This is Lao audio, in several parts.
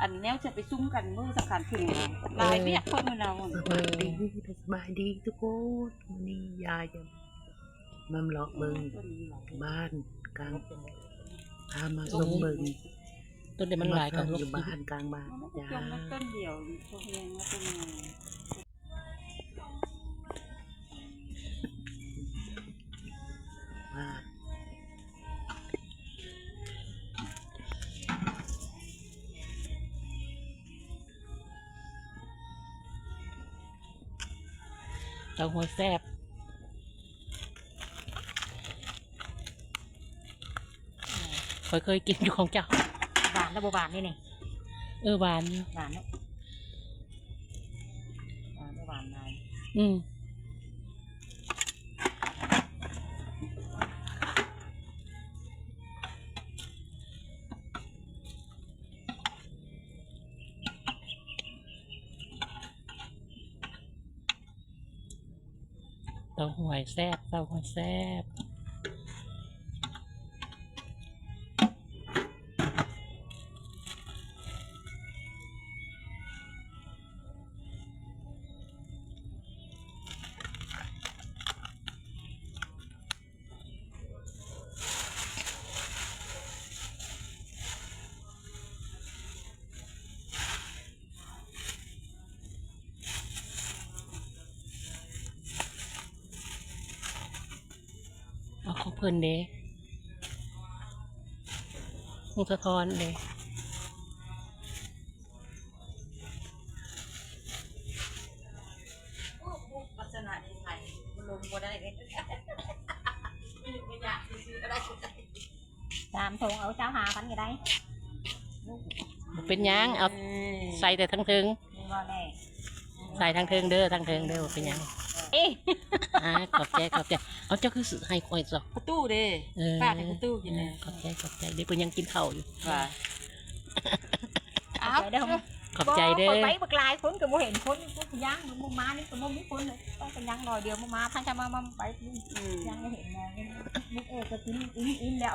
ອັນແນວຈະໄປຊຸມກັນມື້ສຳຄັນຄືນະ ຫຼາຍວຽກເພິ່ນນະ. ສະບາຍດີ ສະບາຍດີທຸກຄົນ. ມື້ນີ້ຍາຍຈະມາເລາະເບິ່ງບ້ານກາງ ພາມາຊົມເບິ່ງ ຕົ້ນໃດມັນຫຼາຍກະລົກ ຢູ່ບ້ານກາງບ້ານ ມັນຈະຈົມມັນຕົ້ນດຽວ ບໍ່ແຮງວ່າຕົ້ນໃຫຍ່. ເຕົ້າຫ້ວຍແຊບ. ຂ້ອຍເຄີຍກິນຢູ່ຂອງເຈົ້າ. ຫວານແລ້ວບໍ່ຫວານນີ້ນີ້? ເອີ ຫວານຢູ່. ຫວານເນາະ ຫວານບໍ່ຫວານຫຼາຍ. ອືມ. ເຕົ້າຫ້ວຍແຊບ ເຕົ້າຫ້ວຍແຊບ. ເອົາຂອງເພິ່ນເດ້ ວົງສະທ້ອນເດ້. ສາມຖົງເອົາຊາວຫ້າພັນກໍໄດ້. ບໍ່ເປັນຫຍັງ ເອົາໃສ່ແຕ່ທາງເທິງ ໃສ່ທາງເທິງເດີ ທາງເທິງເດີ ບໍ່ເປັນຫຍັງ. ເອີ ອ່າ ຂອບໃຈ ຂອບໃຈ. ເອົາ ເຈົ້າຄືຊື້ໃຫ້ຂ້ອຍຊະ? ປະຕູເດ້ ເອີ ຝາກໃຫ້ປະຕູກິນແດ່. ຂອບໃຈ ຂອບໃຈເດີ ເພິ່ນຍັງກິນເຂົ້າຢູ່. ວ່າ ຂອບໃຈເດີ ຂອບໃຈເດີ. ຂ້ອຍໄປບັກຫຼາຍຄົນກໍບໍ່ເຫັນຄົນ ຜູ້ຍ່າງມານີ້ກໍບໍ່ມີຄົນ ຕ້ອງໄປຍ່າງໜ້ອຍດຽວ ມາ ມາ ພາກັນມາ ມາໄປ. ອືມ ຍັງບໍ່ເຫັນມາ ລູກເອີຍກໍກິນອີ່ມໆແລ້ວ.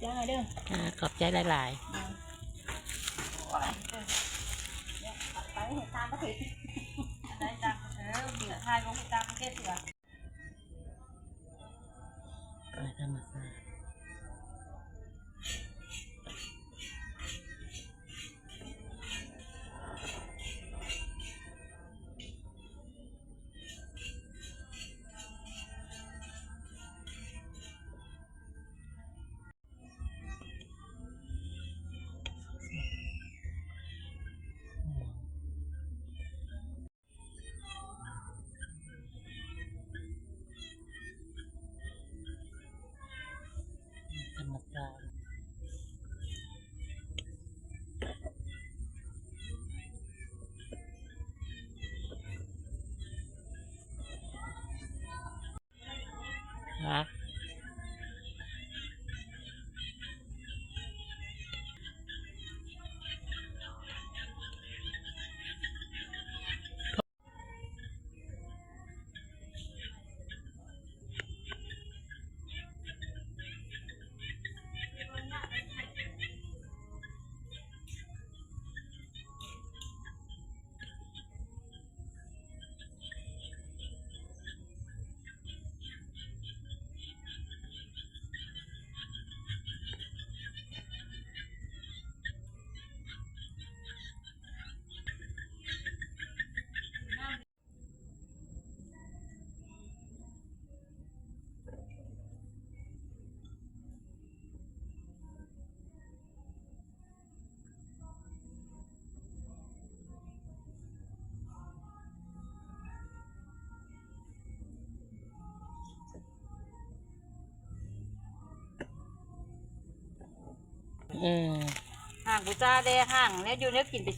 ຈ້າເດີ ອ່າ ຂອບໃຈຫຼາຍໆ. ໄປເຮັດຕ່າງປະເທດ ໄດ້ຕາມ ເອີ ຖ່າຍລົງຕ່າງປະເທດເທື່ອ. ທຳມະຊາດ. ຮະ? ເອີ ຫ້າງບູຊາແດ່ ຫ້າງແນວຢູ່ແນວກິນໄປ.